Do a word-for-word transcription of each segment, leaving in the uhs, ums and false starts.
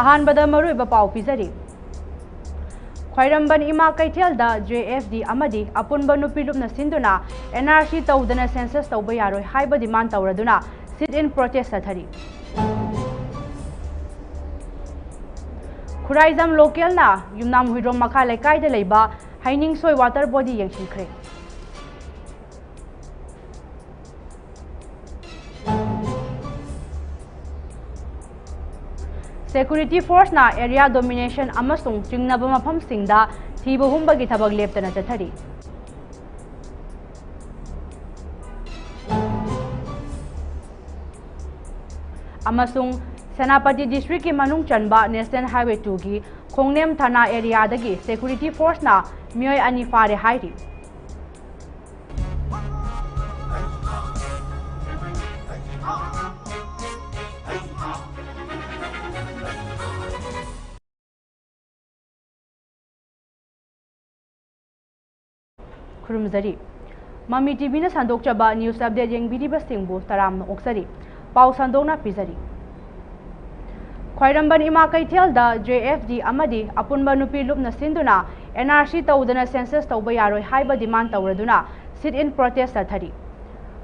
ꯑꯍꯥꯟꯕꯗ ꯃꯔꯨꯑꯣꯏꯕ ꯄꯥꯎ ꯄꯤꯖꯔꯤ꯫ ꯈ꯭ꯋꯥꯏꯔꯝꯕꯟ ꯏꯃꯥ ꯀꯩꯊꯦꯜꯗ J F D ꯑꯃꯗꯤ ꯑꯄꯨꯟꯕ ꯅꯨꯄꯤ ꯂꯨꯞꯅ ꯁꯤꯟꯗꯨꯅ N R C ꯇꯧꯗꯅ census ꯇꯧꯕ ꯌꯥꯔꯣꯏ ꯍꯥꯏꯕ demand ꯇꯧꯔꯗꯨꯅ sit-in protest ꯆꯠꯊꯔꯤ꯫ ꯈꯨꯔꯥꯏꯖꯝ ꯂꯣꯀꯦꯜꯅ ꯌꯨꯝꯅꯥꯝ ꯍꯨꯏꯗ꯭ꯔꯣꯝ ꯃꯈꯥ ꯂꯩꯀꯥꯏꯗ ꯂꯩꯕ ꯍꯩꯅꯤꯡꯁꯣꯏ water body ꯌꯦꯡꯁꯤꯟꯈ꯭ꯔꯦ꯫ Security forceꯅ area domination ꯑꯃꯁꯨꯡ ꯆꯤꯡꯅꯕ ꯃꯐꯝꯁꯤꯡꯗ ꯊꯤꯕ ꯍꯨꯝꯕꯒꯤ ꯊꯕꯛ ꯂꯦꯞꯇꯅ ꯆꯠꯊꯔꯤ꯫ ꯑꯃꯁꯨꯡ ꯁꯦꯅꯥꯄꯇꯤ districtꯀꯤ ꯃꯅꯨꯡ ꯆꯟꯕ National Highway twoꯒꯤ ꯈꯣꯡꯅꯦꯝ ꯊꯥꯅꯥ areaꯗꯒꯤ security forceꯅ ꯃꯤꯑꯣꯏ ꯑꯅꯤ ꯐꯥꯔꯦ ꯍꯥꯏꯔꯤ꯫ ꯈꯨꯔꯨꯝꯖꯔꯤ꯫ ꯃꯃꯤ TVꯅ ꯁꯟꯗꯣꯛꯆꯕ news update ꯌꯦꯡꯕꯤꯔꯤꯕꯁꯤꯡꯕꯨ ꯇꯔꯥꯝꯅ ꯑꯣꯛꯆꯔꯤ꯫ ꯄꯥꯎ ꯁꯟꯗꯣꯛꯅ ꯄꯤꯖꯔꯤ꯫ ꯈ꯭ꯋꯥꯏꯔꯝꯕꯟ ꯏꯃꯥ ꯀꯩꯊꯦꯜꯗ J F D ꯑꯃꯗꯤ ꯑꯄꯨꯟꯕ ꯅꯨꯄꯤ ꯂꯨꯞꯅ ꯁꯤꯟꯗꯨꯅ N R C ꯇꯧꯗꯅ census ꯇꯧꯕ ꯌꯥꯔꯣꯏ ꯍꯥꯏꯕ demand ꯇꯧꯔꯗꯨꯅ sit-in protest ꯆꯠꯊꯔꯤ꯫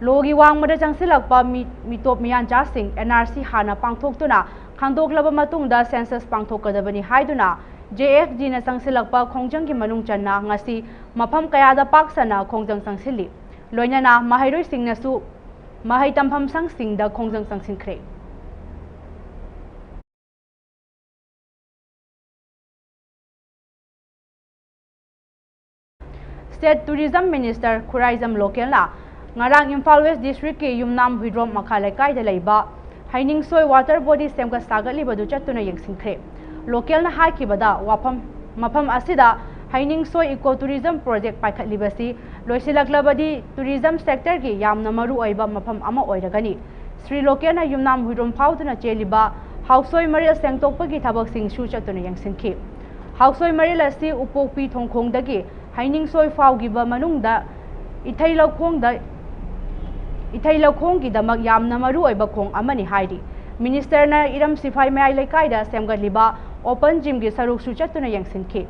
Lawꯒꯤ ꯋꯥꯡꯃꯗ ꯆꯪꯁꯤꯜꯂꯛꯄ ꯃꯤ-, ꯃꯤꯇꯣꯞ ꯃꯤꯌꯥꯟꯆꯥꯁꯤꯡ N R C ꯍꯥꯟꯅ ꯄꯥꯡꯊꯣꯛꯇꯨꯅ ꯈꯪꯗꯣꯛꯂꯕ ꯃꯇꯨꯡꯗ census ꯄꯥꯡꯊꯣꯛꯀꯗꯕꯅꯤ ꯍꯥꯏꯗꯨꯅ J F Dꯅ ꯆꯪꯁꯤꯜꯂꯛꯄ ꯈꯣꯡꯖꯪꯒꯤ ꯃꯅꯨꯡ ꯆꯟꯅ ꯉꯁꯤ ꯃꯐꯝ ꯀꯌꯥꯗ ꯄꯥꯛ ꯁꯟꯅ ꯈꯣꯡꯖꯪ ꯆꯪꯁꯤꯜꯂꯤ꯫ ꯂꯣꯏꯅꯅ ꯃꯍꯩꯔꯣꯏꯁꯤꯡꯅꯁꯨ ꯃꯍꯩ ꯇꯝꯐꯝ ꯁꯪꯁꯤꯡꯗ ꯈꯣꯡꯖꯪ ꯆꯪꯁꯤꯟꯈ꯭ꯔꯦ꯫ State Tourism Minister ꯈꯨꯔꯥꯏꯖꯝ ꯂꯣꯀꯦꯜꯅ ꯉꯔꯥꯡ ꯏꯝꯐꯥꯜ West Districtꯀꯤ ꯌꯨꯝꯅꯥꯝ ꯍꯨꯏꯗ꯭ꯔꯣꯝ ꯃꯈꯥ ꯂꯩꯀꯥꯏꯗ ꯂꯩꯕ ꯍꯩꯅꯤꯡꯁꯣꯏ water body ꯁꯦꯝꯒꯠ ꯁꯥꯒꯠꯂꯤꯕꯗꯨ ꯆꯠꯇꯨꯅ ꯌꯦꯡꯁꯤꯟꯈ꯭ꯔꯦ꯫ ꯂꯣꯀꯦꯜꯅ ꯍꯥꯏꯈꯤꯕꯗ, ꯋꯥꯐꯝ, ꯃꯐꯝ ꯑꯁꯤꯗ ꯍꯩꯅꯤꯡꯁꯣꯏ eco tourism project ꯄꯥꯏꯈꯠꯂꯤꯕꯁꯤ ꯂꯣꯏꯁꯤꯜꯂꯛꯂꯕꯗꯤ tourism sectorꯒꯤ ꯌꯥꯝꯅ ꯃꯔꯨ ꯑꯣꯏꯕ ꯃꯐꯝ ꯑꯃ ꯑꯣꯏꯔꯒꯅꯤ꯫ ꯁ꯭ꯔꯤ ꯂꯣꯀꯦꯜꯅ ꯌꯨꯝꯅꯥꯝ ꯍꯨꯏꯗ꯭ꯔꯣꯝ ꯐꯥꯎꯗꯨꯅ ꯆꯦꯜꯂꯤꯕ ꯍꯥꯎꯁꯣꯏ ꯃꯔꯤꯜ ꯁꯦꯡꯗꯣꯛꯄꯒꯤ ꯊꯕꯛꯁꯤꯡꯁꯨ ꯆꯠꯇꯨꯅ ꯌꯦꯡꯁꯤꯟꯈꯤ꯫ ꯍꯥꯎꯁꯣꯏ ꯃꯔꯤꯜ ꯑꯁꯤ ꯎꯄꯣꯛꯄꯤ ꯊꯣꯡꯈꯣꯡꯗꯒꯤ ꯍꯩꯅꯤꯡꯁꯣꯏ ꯐꯥꯎꯈꯤꯕ ꯃꯅꯨꯡꯗ ꯏꯊꯩ ꯂꯧꯈꯣꯡꯗ, ꯏꯊꯩ ꯂꯧꯈꯣꯡꯒꯤꯗꯃꯛ ꯌꯥꯝꯅ ꯃꯔꯨ ꯑꯣꯏꯕ ꯈꯣꯡ ꯑꯃꯅꯤ ꯍꯥꯏꯔꯤ꯫ ꯃꯤꯅꯤꯁꯇꯔꯅ ꯏꯔꯝ ꯁꯤꯐꯥꯏ ꯃꯌꯥꯏ ꯂꯩꯀꯥꯏꯗ ꯁꯦꯝꯒꯠꯂꯤꯕ open gymꯒꯤ ꯁꯔꯨꯛꯁꯨ ꯆꯠꯇꯨꯅ ꯌꯦꯡꯁꯤꯟꯈꯤ꯫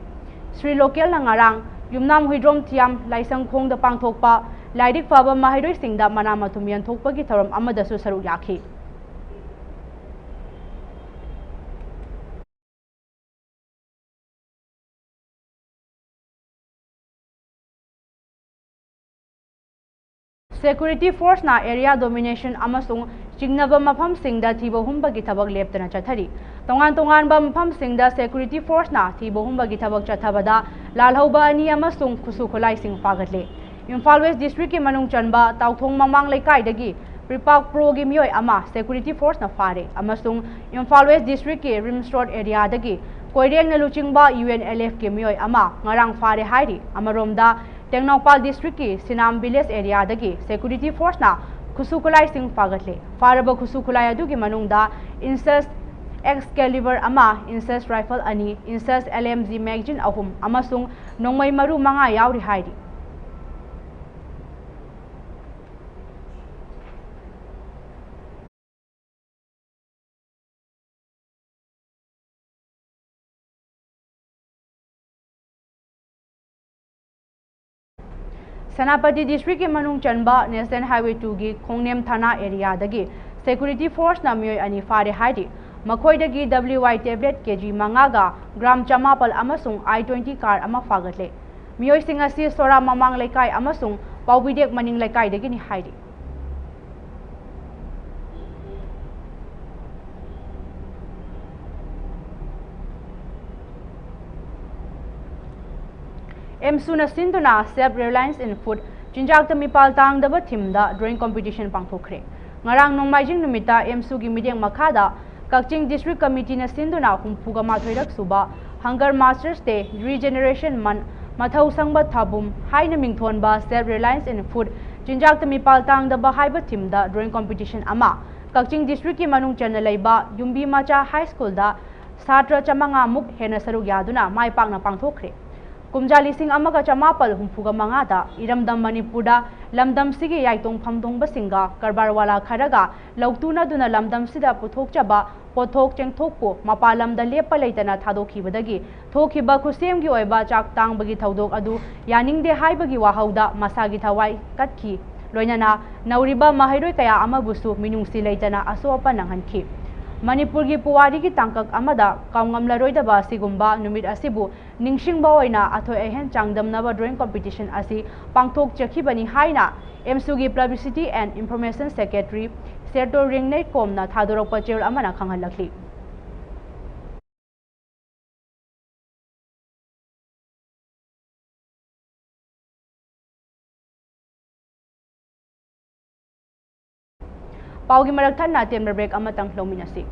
ꯁ꯭ꯔꯤ ꯂꯣꯀꯦꯜꯅ ꯉꯔꯥꯡ ꯌꯨꯝꯅꯥꯝ ꯍꯨꯏꯗ꯭ꯔꯣꯝ ꯊꯤꯌꯥꯝ ꯂꯥꯏꯁꯪꯈꯣꯡꯗ ꯄꯥꯡꯊꯣꯛꯄ ꯂꯥꯏꯔꯤꯛ ꯐꯕ ꯃꯍꯩꯔꯣꯏꯁꯤꯡꯗ ꯃꯅꯥ ꯃꯊꯨꯝ ꯌꯦꯟꯊꯣꯛꯄꯒꯤ ꯊꯧꯔꯝ ꯑꯃꯗꯁꯨ ꯁꯔꯨꯛ ꯌꯥꯈꯤ꯫ Security forceꯅ area domination ꯑꯃꯁꯨꯡ ꯆꯤꯡꯅꯕ ꯃꯐꯝꯁꯤꯡꯗ ꯊꯤꯕ ꯍꯨꯝꯕꯒꯤ ꯊꯕꯛ ꯂꯦꯞꯇꯅ ꯆꯠꯊꯔꯤ꯫ ꯇꯣꯉꯥꯟ ꯇꯣꯉꯥꯟꯕ ꯃꯐꯝꯁꯤꯡꯗ security forceꯅ ꯊꯤꯕ ꯍꯨꯝꯕꯒꯤ ꯊꯕꯛ ꯆꯠꯊꯕꯗ ꯂꯥꯜꯍꯧꯕ ꯑꯅꯤ ꯑꯃꯁꯨꯡ ꯈꯨꯠꯁꯨ ꯈꯨꯠꯂꯥꯏꯁꯤꯡ ꯐꯥꯒꯠꯂꯦ꯫ ꯏꯝꯐꯥꯜ West Districtꯀꯤ ꯃꯅꯨꯡ ꯆꯟꯕ ꯇꯥꯎꯊꯣꯡ ꯃꯃꯥꯡ ꯂꯩꯀꯥꯏꯗꯒꯤ ꯄ꯭ꯔꯤꯄꯥꯛ ꯄ꯭ꯔꯣꯒꯤ ꯃꯤꯑꯣꯏ ꯑꯃ security forceꯅ ꯐꯥꯔꯦ ꯑꯃꯁꯨꯡ ꯏꯝꯐꯥꯜ West Districtꯀꯤ ꯔꯤꯝꯁ ꯔꯣꯗ areaꯗꯒꯤ ꯀꯣꯏꯔꯦꯡꯅ ꯂꯨꯆꯤꯡꯕ UNLFꯀꯤ ꯃꯤꯑꯣꯏ ꯑꯃ ꯉꯔꯥꯡ ꯐꯥꯔꯦ ꯍꯥꯏꯔꯤ꯫ ꯑꯃꯔꯣꯝꯗ, ꯇꯦꯡꯅꯧꯄꯥꯜ Districtꯀꯤ ꯁꯤꯅꯥꯝ village areaꯗꯒꯤ security forceꯅ ꯈꯨꯠꯁꯨ ꯈꯨꯠꯂꯥꯏꯁꯤꯡ ꯐꯥꯒꯠꯂꯦ꯫ ꯐꯥꯔꯕ ꯈꯨꯠꯁꯨ ꯈꯨꯠꯂꯥꯏ ꯑꯗꯨꯒꯤ ꯃꯅꯨꯡꯗ inches Excalibur ꯑꯃ, inches rifle ꯑꯅꯤ, inches LMG magazine ꯑꯍꯨꯝ ꯑꯃꯁꯨꯡ ꯅꯣꯡꯃꯩ ꯃꯔꯨ ꯃꯉꯥ ꯌꯥꯎꯔꯤ ꯍꯥꯏꯔꯤ꯫ ꯁꯦꯅꯥꯄꯇꯤ Districtꯀꯤ ꯃꯅꯨꯡ ꯆꯟꯕ National Highway twoꯒꯤ ꯈꯣꯡꯅꯦꯝ ꯊꯥꯅꯥ areaꯗꯒꯤ security forceꯅ ꯃꯤꯑꯣꯏ ꯑꯅꯤ ꯐꯥꯔꯦ ꯍꯥꯏꯔꯤ꯫ ꯃꯈꯣꯏꯗꯒꯤ WY tablet KG ꯃꯉꯥꯒ gram ꯆꯃꯥꯄꯜ ꯑꯃꯁꯨꯡ I twenty car ꯑꯃ ꯐꯥꯒꯠꯂꯦ꯫ ꯃꯤꯑꯣꯏꯁꯤꯡ ꯑꯁꯤ ꯁꯣꯔꯥ ꯃꯃꯥꯡ ꯂꯩꯀꯥꯏ ꯑꯃꯁꯨꯡ ꯄꯥꯎꯕꯤꯗꯦꯛ ꯃꯅꯤꯡ ꯂꯩꯀꯥꯏꯗꯒꯤꯅꯤ ꯍꯥꯏꯔꯤ꯫ ꯑꯦꯝꯁꯨꯅ ꯁꯤꯟꯗꯨꯅ Save Reliance in Food, ꯆꯤꯟꯖꯥꯛꯇ ꯃꯤꯄꯥꯜ ꯇꯥꯡꯗꯕ themeꯗ drawing competition ꯄꯥꯡꯊꯣꯛꯈ꯭ꯔꯦ꯫ ꯉꯔꯥꯡ ꯅꯣꯡꯃꯥꯏꯖꯤꯡ ꯅꯨꯃꯤꯠꯇ ꯑꯦꯝꯁꯨꯒꯤ ꯃꯤꯠꯌꯦꯡ ꯃꯈꯥꯗ ꯀꯛꯆꯤꯡ District Committeeꯅ ꯁꯤꯟꯗꯨꯅ ꯍꯨꯝꯐꯨꯒ ꯃꯥꯊꯣꯏꯔꯛ ꯁꯨꯕ Hunger Masters Day Regeneration Month, ꯃꯊꯧ ꯁꯪꯕ ꯊꯥꯕꯨꯝ ꯍꯥꯏꯅ ꯃꯤꯡꯊꯣꯟꯕ Save Reliance in Food, ꯆꯤꯟꯖꯥꯛꯇ ꯃꯤꯄꯥꯜ ꯇꯥꯡꯗꯕ ꯍꯥꯏꯕ themeꯗ drawing competition ꯑꯃ ꯀꯛꯆꯤꯡ Districtꯀꯤ ꯃꯅꯨꯡ ꯆꯟꯅ ꯂꯩꯕ ꯌꯨꯝꯕꯤ ꯃꯆꯥ High Schoolꯗ ꯁꯥꯇ꯭ꯔ ꯆꯥꯃꯉꯥ ꯃꯨꯛ ꯍꯦꯟꯅ ꯁꯔꯨꯛ ꯌꯥꯗꯨꯅ ꯃꯥꯏ ꯄꯥꯛꯅ ꯄꯥꯡꯊꯣꯛꯈ꯭ꯔꯦ꯫ ꯀꯨꯝꯖꯥ ꯂꯤꯁꯤꯡ ꯑꯃꯒ ꯆꯃꯥꯄꯜ ꯍꯨꯝꯐꯨꯒ ꯃꯉꯥꯗ ꯏꯔꯝꯗꯝ ꯃꯅꯤꯄꯨꯔꯗ ꯂꯝꯗꯝꯁꯤꯒꯤ ꯌꯥꯏꯇꯣꯡ ꯐꯝꯗꯣꯡꯕꯁꯤꯡꯒ ꯀꯔꯕꯥꯔ ꯋꯥꯂꯥ ꯈꯔꯒ ꯂꯧꯇꯨꯅꯗꯨꯅ ꯂꯝꯗꯝꯁꯤꯗ ꯄꯨꯊꯣꯛꯆꯕ ꯄꯣꯠꯊꯣꯛ ꯆꯦꯡꯊꯣꯛꯄꯨ ꯃꯄꯥꯟ ꯂꯝꯗ ꯂꯦꯞꯄ ꯂꯩꯇꯅ ꯊꯥꯗꯣꯛꯈꯤꯕꯗꯒꯤ ꯊꯣꯛꯈꯤꯕ ꯈꯨꯠꯁꯦꯝꯒꯤ ꯑꯣꯏꯕ ꯆꯥꯛ ꯇꯥꯡꯕꯒꯤ ꯊꯧꯗꯣꯛ ꯑꯗꯨ ꯌꯥꯅꯤꯡꯗꯦ ꯍꯥꯏꯕꯒꯤ ꯋꯥꯍꯧꯗ ꯃꯁꯥꯒꯤ ꯊꯋꯥꯏ ꯀꯠꯈꯤ꯫ ꯂꯣꯏꯅꯅ ꯅꯧꯔꯤꯕ ꯃꯍꯩꯔꯣꯏ ꯀꯌꯥ ꯑꯃꯕꯨꯁꯨ ꯃꯤꯅꯨꯡꯁꯤ ꯂꯩꯇꯅ ꯑꯁꯣꯛ ꯑꯄꯟ ꯅꯪꯍꯟꯈꯤ꯫ ꯃꯅꯤꯄꯨꯔꯒꯤ ꯄꯨꯋꯥꯔꯤꯒꯤ ꯇꯥꯡꯀꯛ ꯑꯃꯗ ꯀꯥꯎꯉꯝꯂꯔꯣꯏꯗꯕ ꯑꯁꯤꯒꯨꯝꯕ ꯅꯨꯃꯤꯠ ꯑꯁꯤꯕꯨ ꯅꯤꯡꯁꯤꯡꯕ ꯑꯣꯏꯅ ꯑꯊꯣꯏ ꯑꯍꯦꯟ ꯆꯥꯡꯗꯝꯅꯕ drawing competition ꯑꯁꯤ ꯄꯥꯡꯊꯣꯛꯆꯈꯤꯕꯅꯤ ꯍꯥꯏꯅ ꯑꯦꯝꯁꯨꯒꯤ Publicity and Information Secretary ꯁꯦꯇꯣ ꯔꯤꯡꯅꯩꯀꯣꯝꯅ ꯊꯥꯗꯣꯔꯛꯄ ꯆꯦꯔꯣꯜ ꯑꯃꯅ ꯈꯪꯍꯜꯂꯛꯂꯤ꯫ ꯄꯥꯎꯒꯤ ꯃꯔꯛ ꯊꯠꯅ ꯇꯦꯟꯕ break ꯑꯃꯇꯪ ꯂꯧꯃꯤꯟꯅꯁꯤ꯫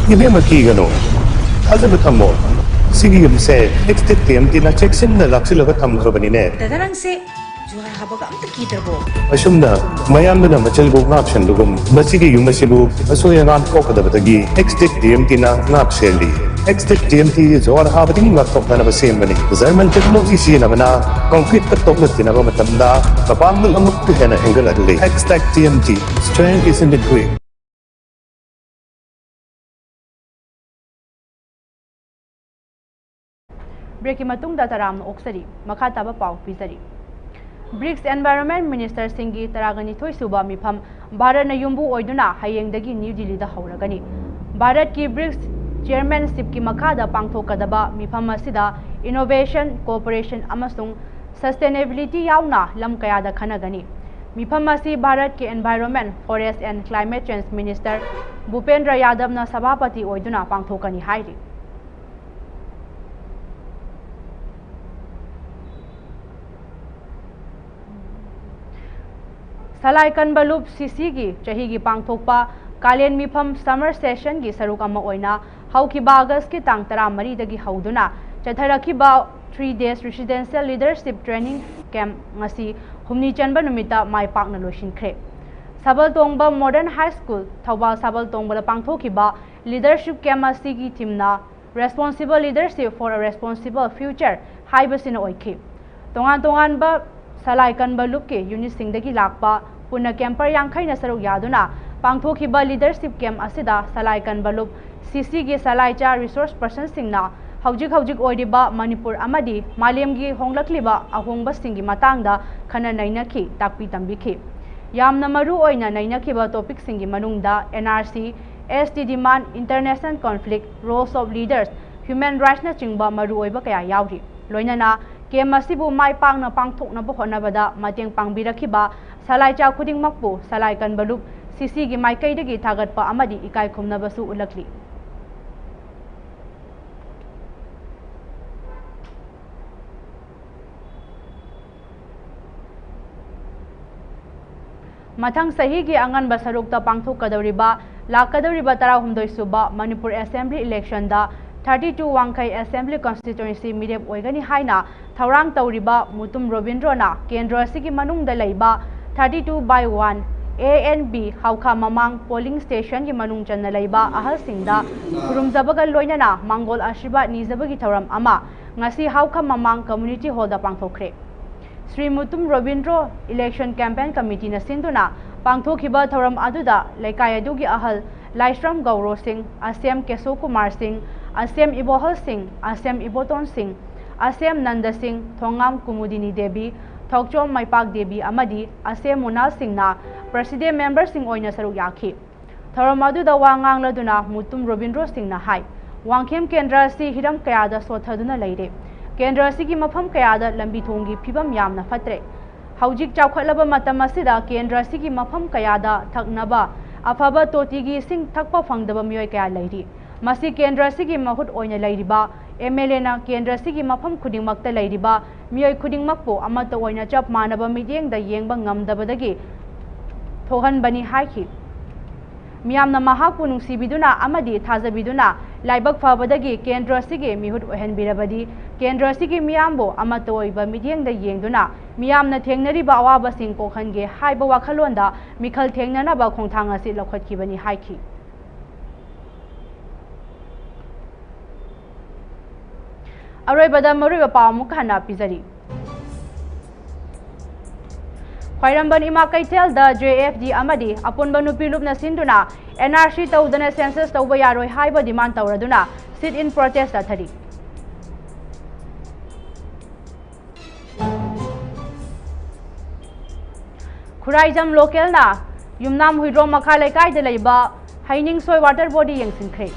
ꯏꯕꯦꯝꯃ, ꯀꯤꯒꯅꯨ, ꯊꯥꯖꯕ ꯊꯝꯃꯣ꯫ ꯁꯤꯒꯤ ꯌꯨꯝꯁꯦ ꯑꯦꯛꯁ ꯇꯦꯛ ꯇꯤ ꯑꯦꯝ ꯇꯤꯅ ꯆꯦꯛꯁꯤꯟꯅ ꯂꯥꯛꯁꯤꯜꯂꯒ ꯊꯝꯈ꯭ꯔꯕꯅꯤꯅꯦ꯫ ꯗꯥꯗꯥ, ꯅꯪꯁꯦ ꯖꯨꯍꯥꯔ ꯍꯥꯕꯒ ꯑꯝꯇ ꯀꯤꯗ꯭ꯔꯕꯣ? ꯑꯁꯨꯝꯅ ꯃꯌꯥꯝꯗꯨꯅ ꯃꯆꯤꯜꯕꯨ ꯉꯥꯛꯁꯦꯟꯕꯒꯨꯝ, ꯃꯁꯤꯒꯤ ꯌꯨꯝ ꯑꯁꯤꯕꯨ ꯑꯁꯣꯏ ꯑꯉꯥꯝ ꯊꯣꯛꯀꯗꯕꯗꯒꯤ ꯑꯦꯛꯁ ꯇꯦꯛ ꯇꯤ ꯑꯦꯝ ꯇꯤꯅ ꯉꯥꯛ ꯁꯦꯜꯂꯤ꯫ X tech T M T ꯖꯨꯍꯥꯔ ꯍꯥꯕꯗꯒꯤ ꯉꯥꯛꯊꯣꯛꯅꯅꯕ ꯁꯦꯝꯕꯅꯤ꯫ ꯖꯔꯃꯟ ꯇꯦꯛꯅꯣꯂꯣꯖꯤ ꯁꯤꯖꯤꯟꯅꯕꯅ ꯀꯪꯀ꯭ꯔꯤꯠꯀ ꯇꯣꯛꯅ ꯇꯤꯟꯅꯕ ꯃꯇꯝꯗ ꯃꯄꯥꯡꯒꯜ ꯑꯃꯨꯛꯀ ꯍꯦꯟꯅ ꯍꯦꯟꯒꯠꯍꯜꯂꯤ꯫ X tech T M T, strength is in the grit꯫ ꯕ꯭ꯔꯦꯛꯀꯤ ꯃꯇꯨꯡꯗ ꯇꯔꯥꯝꯅ ꯑꯣꯛꯆꯔꯤ꯫ ꯃꯈꯥ ꯇꯥꯕ ꯄꯥꯎ ꯄꯤꯖꯔꯤ꯫ ꯕ꯭ꯔꯤꯛꯁ ꯑꯦꯟꯚꯥꯏꯔꯣꯟꯃꯦꯟ ꯃꯤꯅꯤꯁꯇꯔꯁꯤꯡꯒꯤ ꯇꯔꯥꯒ ꯅꯤꯊꯣꯏ ꯁꯨꯕ ꯃꯤꯐꯝ ꯚꯥꯔꯠꯅ ꯌꯨꯝꯕꯨ ꯑꯣꯏꯗꯨꯅ ꯍꯌꯦꯡꯗꯒꯤ ꯅ꯭ꯌꯨ ꯗꯤꯜꯂꯤꯗ ꯍꯧꯔꯒꯅꯤ꯫ ꯚꯥꯔꯠꯀꯤ ꯕ꯭ꯔꯤꯛꯁ ꯆꯤꯌꯔꯃꯦꯟꯁꯤꯞꯀꯤ ꯃꯈꯥꯗ ꯄꯥꯡꯊꯣꯛꯀꯗꯕ ꯃꯤꯐꯝ ꯑꯁꯤꯗ innovation, cooperation ꯑꯃꯁꯨꯡ sustainability ꯌꯥꯎꯅ ꯂꯝ ꯀꯌꯥꯗ ꯈꯟꯅꯒꯅꯤ꯫ ꯃꯤꯐꯝ ꯑꯁꯤ ꯚꯥꯔꯠꯀꯤ environment, forest and climate change minister ꯚꯨꯄꯦꯟꯗ꯭ꯔ ꯌꯥꯗꯕꯅ ꯁꯚꯥꯄꯇꯤ ꯑꯣꯏꯗꯨꯅ ꯄꯥꯡꯊꯣꯛꯀꯅꯤ ꯍꯥꯏꯔꯤ꯫ ꯁꯂꯥꯏ ꯀꯟꯕ ꯂꯨꯞ ꯁꯤꯁꯤꯒꯤ ꯆꯍꯤꯒꯤ ꯄꯥꯡꯊꯣꯛꯄ ꯀꯥꯂꯦꯟ ꯃꯤꯐꯝ summer sessionꯒꯤ ꯁꯔꯨꯛ ꯑꯃ ꯑꯣꯏꯅ ꯍꯧꯈꯤꯕ ꯑꯥꯒꯁꯀꯤ ꯇꯥꯡ ꯇꯔꯥꯃꯔꯤꯗꯒꯤ ꯍꯧꯗꯨꯅ ꯆꯠꯊꯔꯛꯈꯤꯕ three days residential leadership training camp ꯉꯁꯤ ꯍꯨꯝꯅꯤ ꯆꯟꯕ ꯅꯨꯃꯤꯠꯇ ꯃꯥꯏ ꯄꯥꯛꯅ ꯂꯣꯏꯁꯤꯟꯈ꯭ꯔꯦ꯫ ꯁꯥꯕꯜ ꯇꯣꯡꯕ Modern High School, ꯊꯧꯕꯥꯜ ꯁꯥꯕꯜ ꯇꯣꯡꯕꯗ ꯄꯥꯡꯊꯣꯛꯈꯤꯕ leadership camp ꯑꯁꯤꯒꯤ themeꯅ Responsible Leadership for a Responsible Future ꯍꯥꯏꯕꯁꯤꯅ ꯑꯣꯏꯈꯤ꯫ ꯇꯣꯉꯥꯟ ꯇꯣꯉꯥꯟꯕ ꯁꯂꯥꯏ ꯀꯟꯕ ꯂꯨꯞꯀꯤ unitꯁꯤꯡꯗꯒꯤ ꯂꯥꯛꯄ ꯄꯨꯟꯅ camper ꯌꯥꯡꯈꯩꯅ ꯁꯔꯨꯛ ꯌꯥꯗꯨꯅ ꯄꯥꯡꯊꯣꯛꯈꯤꯕ leadership camp ꯑꯁꯤꯗ ꯁꯂꯥꯏ ꯀꯟꯕ ꯂꯨꯞ ꯁꯤꯁꯤꯒꯤ ꯁꯂꯥꯏꯆꯥ resource personꯁꯤꯡꯅ ꯍꯧꯖꯤꯛ ꯍꯧꯖꯤꯛ ꯑꯣꯏꯔꯤꯕ ꯃꯅꯤꯄꯨꯔ ꯑꯃꯗꯤ ꯃꯥꯂꯦꯝꯒꯤ ꯍꯣꯡꯂꯛꯂꯤꯕ ꯑꯍꯣꯡꯕꯁꯤꯡꯒꯤ ꯃꯇꯥꯡꯗ ꯈꯟꯅ ꯅꯩꯅꯈꯤ, ꯇꯥꯛꯄꯤ ꯇꯝꯕꯤꯈꯤ꯫ ꯌꯥꯝꯅ ꯃꯔꯨ ꯑꯣꯏꯅ ꯅꯩꯅꯈꯤꯕ topicꯁꯤꯡꯒꯤ ꯃꯅꯨꯡꯗ N R C, S T demand, international conflict, roles of leaders, human rightsꯅꯆꯤꯡꯕ ꯃꯔꯨꯑꯣꯏꯕ ꯀꯌꯥ ꯌꯥꯎꯔꯤ꯫ ꯂꯣꯏꯅꯅ camp ꯑꯁꯤꯕꯨ ꯃꯥꯏ ꯄꯥꯛꯅ ꯄꯥꯡꯊꯣꯛꯅꯕ ꯍꯣꯠꯅꯕꯗ ꯃꯇꯦꯡ ꯄꯥꯡꯕꯤꯔꯛꯈꯤꯕ ꯁꯂꯥꯏꯆꯥ ꯈꯨꯗꯤꯡꯃꯛꯄꯨ ꯁꯂꯥꯏ ꯀꯟꯕ ꯂꯨꯞ ꯁꯤꯁꯤꯒꯤ ꯃꯥꯏꯀꯩꯗꯒꯤ ꯊꯥꯒꯠꯄ ꯑꯃꯗꯤ ꯏꯀꯥꯏ ꯈꯨꯝꯅꯕꯁꯨ ꯎꯠꯂꯛꯂꯤ꯫ ꯃꯊꯪ ꯆꯍꯤꯒꯤ ꯑꯉꯟꯕ ꯁꯔꯨꯛꯇ ꯄꯥꯡꯊꯣꯛꯀꯗꯧꯔꯤꯕ ꯂꯥꯛꯀꯗꯧꯔꯤꯕ ꯇꯔꯥꯍꯨꯝꯗꯣꯏ ꯁꯨꯕ ꯃꯅꯤꯄꯨꯔ ꯑꯦꯁꯦꯝꯕ꯭ꯂꯤ ꯏꯂꯦꯛꯁꯟꯗ thirty two ꯋꯥꯡꯈꯩ ꯑꯦꯁꯦꯝꯕ꯭ꯂꯤ ꯀꯟꯁꯇꯤꯇ꯭ꯋꯦꯟꯁꯤ ꯃꯤꯔꯦꯞ ꯑꯣꯏꯒꯅꯤ ꯍꯥꯏꯅ ꯊꯧꯔꯥꯡ ꯇꯧꯔꯤꯕ ꯃꯨꯇꯨꯝ ꯔꯣꯕꯤꯟꯗ꯭ꯔꯣꯅ ꯀꯦꯟꯗ꯭ꯔ ꯑꯁꯤꯒꯤ ꯃꯅꯨꯡꯗ ꯂꯩꯕ thirty two by one A and B ꯍꯥꯎꯈꯥ ꯃꯃꯥꯡ ꯄꯣꯂꯤꯡ ꯁ꯭ꯇꯦꯁꯟꯒꯤ ꯃꯅꯨꯡ ꯆꯟꯅ ꯂꯩꯕ ꯑꯍꯜꯁꯤꯡꯗ ꯈꯨꯔꯨꯝꯖꯕꯒ ꯂꯣꯏꯅꯅ ꯃꯪꯒꯣꯜ ꯑꯥꯁꯤꯔꯕꯥꯗ ꯅꯤꯖꯕꯒꯤ ꯊꯧꯔꯝ ꯑꯃ ꯉꯁꯤ ꯍꯥꯎꯈꯥ ꯃꯃꯥꯡ ꯀꯝꯃ꯭ꯌꯨꯅꯤꯇꯤ ꯍꯣꯜꯗ ꯄꯥꯡꯊꯣꯛꯈ꯭ꯔꯦ꯫ ꯁ꯭ꯔꯤ ꯃꯨꯇꯨꯝ ꯔꯣꯕꯤꯟꯗ꯭ꯔꯣ ꯏꯂꯦꯛꯁꯟ ꯀꯦꯝꯄꯦꯟ ꯀꯃꯤꯇꯤꯅ ꯁꯤꯟꯗꯨꯅ ꯄꯥꯡꯊꯣꯛꯈꯤꯕ ꯊꯧꯔꯝ ꯑꯗꯨꯗ ꯂꯩꯀꯥꯏ ꯑꯗꯨꯒꯤ ꯑꯍꯜ ꯂꯥꯏꯁ꯭ꯔꯝ ꯒꯧꯔꯣ ꯁꯤꯡ, ꯑꯁꯦꯝ ꯀꯦꯁꯣ ꯀꯨꯃꯥꯔ ꯁꯤꯡ, ꯑꯁꯦꯝ ꯏꯕꯣꯍꯜ ꯁꯤꯡ, ꯑꯁꯦꯝ ꯏꯕꯣꯇꯣꯟ ꯁꯤꯡ, ꯑꯁꯦꯝ ꯅꯟꯗ ꯁꯤꯡ, ꯊꯣꯡꯉꯥꯝ ꯀꯨꯃꯨꯗꯤꯅꯤ ꯗꯦꯕꯤ, ꯊꯣꯛꯆꯣꯝ ꯃꯩꯄꯥꯛ ꯗꯦꯕꯤ ꯑꯃꯗꯤ ꯑꯁꯦꯝ ꯃꯨꯅꯥꯜ ꯁꯤꯡꯅ ꯄ꯭ꯔꯦꯁꯤꯗꯦꯟ ꯃꯦꯝꯕꯔꯁꯤꯡ ꯑꯣꯏꯅ ꯁꯔꯨꯛ ꯌꯥꯈꯤ꯫ ꯊꯧꯔꯝ ꯑꯗꯨꯗ ꯋꯥ ꯉꯥꯡꯂꯗꯨꯅ ꯃꯨꯇꯨꯝ ꯔꯣꯕꯤꯟꯗ꯭ꯔꯣ ꯁꯤꯡꯅ ꯍꯥꯏ, ꯋꯥꯡꯈꯦꯝ ꯀꯦꯟꯗ꯭ꯔ ꯑꯁꯤ ꯍꯤꯔꯝ ꯀꯌꯥꯗ ꯁꯣꯠꯊꯗꯨꯅ ꯂꯩꯔꯦ꯫ ꯀꯦꯟꯗ꯭ꯔ ꯑꯁꯤꯒꯤ ꯃꯐꯝ ꯀꯌꯥꯗ ꯂꯝꯕꯤ ꯊꯣꯡꯒꯤ ꯐꯤꯕꯝ ꯌꯥꯝꯅ ꯐꯠꯇ꯭ꯔꯦ꯫ ꯍꯧꯖꯤꯛ ꯆꯥꯎꯈꯠꯂꯕ ꯃꯇꯝ ꯑꯁꯤꯗ ꯀꯦꯟꯗ꯭ꯔ ꯑꯁꯤꯒꯤ ꯃꯐꯝ ꯀꯌꯥꯗ ꯊꯛꯅꯕ ꯑꯐꯕ ꯇꯣꯇꯤꯒꯤ ꯏꯁꯤꯡ ꯊꯛꯄ ꯐꯪꯗꯕ ꯃꯤꯑꯣꯏ ꯀꯌꯥ ꯂꯩꯔꯤ꯫ ꯃꯁꯤ ꯀꯦꯟꯗ꯭ꯔ ꯑꯁꯤꯒꯤ ꯃꯍꯨꯠ ꯑꯣꯏꯅ ꯂꯩꯔꯤꯕ MLAꯅ ꯀꯦꯟꯗ꯭ꯔ ꯑꯁꯤꯒꯤ ꯃꯐꯝ ꯈꯨꯗꯤꯡꯃꯛꯇ ꯂꯩꯔꯤꯕ ꯃꯤꯑꯣꯏ ꯈꯨꯗꯤꯡꯃꯛꯄꯨ ꯑꯃꯠꯇ ꯑꯣꯏꯅ ꯆꯞ ꯃꯥꯟꯅꯕ ꯃꯤꯠꯌꯦꯡꯗ ꯌꯦꯡꯕ ꯉꯝꯗꯕꯗꯒꯤ ꯊꯣꯛꯍꯟꯕꯅꯤ ꯍꯥꯏꯈꯤ꯫ ꯃꯤꯌꯥꯝꯅ ꯃꯍꯥꯛꯄꯨ ꯅꯨꯡꯁꯤꯕꯤꯗꯨꯅ ꯑꯃꯗꯤ ꯊꯥꯖꯕꯤꯗꯨꯅ ꯂꯥꯏꯕꯛ ꯐꯕꯗꯒꯤ ꯀꯦꯟꯗ꯭ꯔ ꯑꯁꯤꯒꯤ ꯃꯤꯍꯨꯠ ꯑꯣꯏꯍꯟꯕꯤꯔꯕꯗꯤ ꯀꯦꯟꯗ꯭ꯔ ꯑꯁꯤꯒꯤ ꯃꯤꯌꯥꯝꯕꯨ ꯑꯃꯠꯇ ꯑꯣꯏꯕ ꯃꯤꯠꯌꯦꯡꯗ ꯌꯦꯡꯗꯨꯅ ꯃꯤꯌꯥꯝꯅ ꯊꯦꯡꯅꯔꯤꯕ ꯑꯋꯥꯕꯁꯤꯡ ꯀꯣꯛꯍꯟꯒꯦ ꯍꯥꯏꯕ ꯋꯥꯈꯜꯂꯣꯟꯗ ꯃꯤꯈꯜ ꯊꯦꯡꯅꯅꯕ ꯈꯣꯡꯊꯥꯡ ꯑꯁꯤ ꯂꯧꯈꯠꯈꯤꯕꯅꯤ ꯍꯥꯏꯈꯤ꯫ ꯑꯔꯣꯏꯕꯗ ꯃꯔꯨꯑꯣꯏꯕ ꯄꯥꯎ ꯑꯃꯨꯛ ꯍꯟꯅ ꯄꯤꯖꯔꯤ꯫ ꯈ꯭ꯋꯥꯏꯔꯝꯕꯟ ꯏꯃꯥ ꯀꯩꯊꯦꯜꯗ JFD ꯑꯃꯗꯤ ꯑꯄꯨꯟꯕ ꯅꯨꯄꯤ ꯂꯨꯞꯅ ꯁꯤꯟꯗꯨꯅ NRC ꯇꯧꯗꯅ ꯁꯦꯟꯁꯁ ꯇꯧꯕ ꯌꯥꯔꯣꯏ ꯍꯥꯏꯕ ꯗꯤꯃꯥꯟ ꯇꯧꯔꯗꯨꯅ sit in protest ꯆꯠꯊꯔꯤ꯫ ꯈꯨꯔꯥꯏꯖꯝ ꯂꯣꯀꯦꯜꯅ ꯌꯨꯝꯅꯥꯝ ꯍꯨꯏꯗ꯭ꯔꯣꯝ ꯃꯈꯥ ꯂꯩꯀꯥꯏꯗ ꯂꯩꯕ ꯍꯩꯅꯤꯡꯁꯣꯏ ꯋꯥꯇꯔ ꯕꯣꯗꯤ ꯌꯦꯡꯁꯤꯟꯈ꯭ꯔꯦ꯫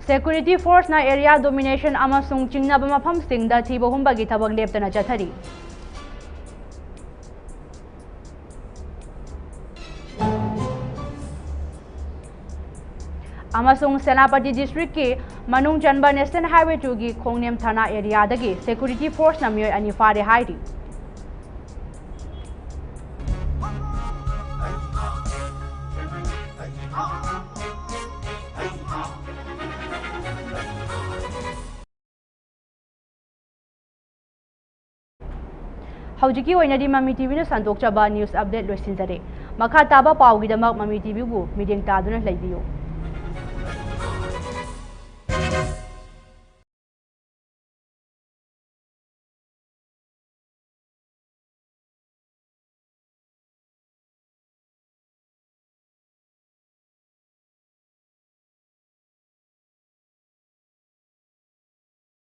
ꯁꯦꯀ꯭ꯌꯨꯔꯤꯇꯤ ꯐꯣꯔꯁꯅ ꯑꯦꯔꯤꯌꯥ ꯗꯣꯃꯤꯅꯦꯁꯟ ꯑꯃꯁꯨꯡ ꯆꯤꯡꯅꯕ ꯃꯐꯝꯁꯤꯡꯗ ꯊꯤꯕ ꯍꯨꯝꯕꯒꯤ ꯊꯕꯛ ꯂꯦꯞꯇꯅ ꯆꯠꯊꯔꯤ꯫ ꯑꯃꯁꯨꯡ ꯁꯦꯅꯥꯄꯇꯤ ꯗꯤꯁꯇ꯭ꯔꯤꯛꯀꯤ ꯃꯅꯨꯡ ꯆꯟꯕ National Highway two ꯒꯤ ꯈꯣꯡꯅꯦꯝ ꯊꯥꯅ area ꯗꯒꯤ security force ꯅ ꯃꯤꯑꯣꯏ ꯑꯅꯤ ꯐꯥꯔꯦ ꯍꯥꯏꯔꯤ꯫ ꯍꯧꯖꯤꯛꯀꯤ ꯑꯣꯏꯅꯗꯤ ꯃꯃꯤ TV ꯅ ꯁꯟꯗꯣꯛꯆꯕ news update ꯂꯣꯏꯁꯤꯟꯖꯔꯦ꯫ ꯃꯈꯥ ꯇꯥꯕ ꯄꯥꯎꯒꯤꯗꯃꯛ ꯃꯃꯤ TV ꯕꯨ ꯃꯤꯠꯌꯦꯡ ꯇꯥꯗꯨꯅ ꯂꯩꯕꯤꯌꯨ꯫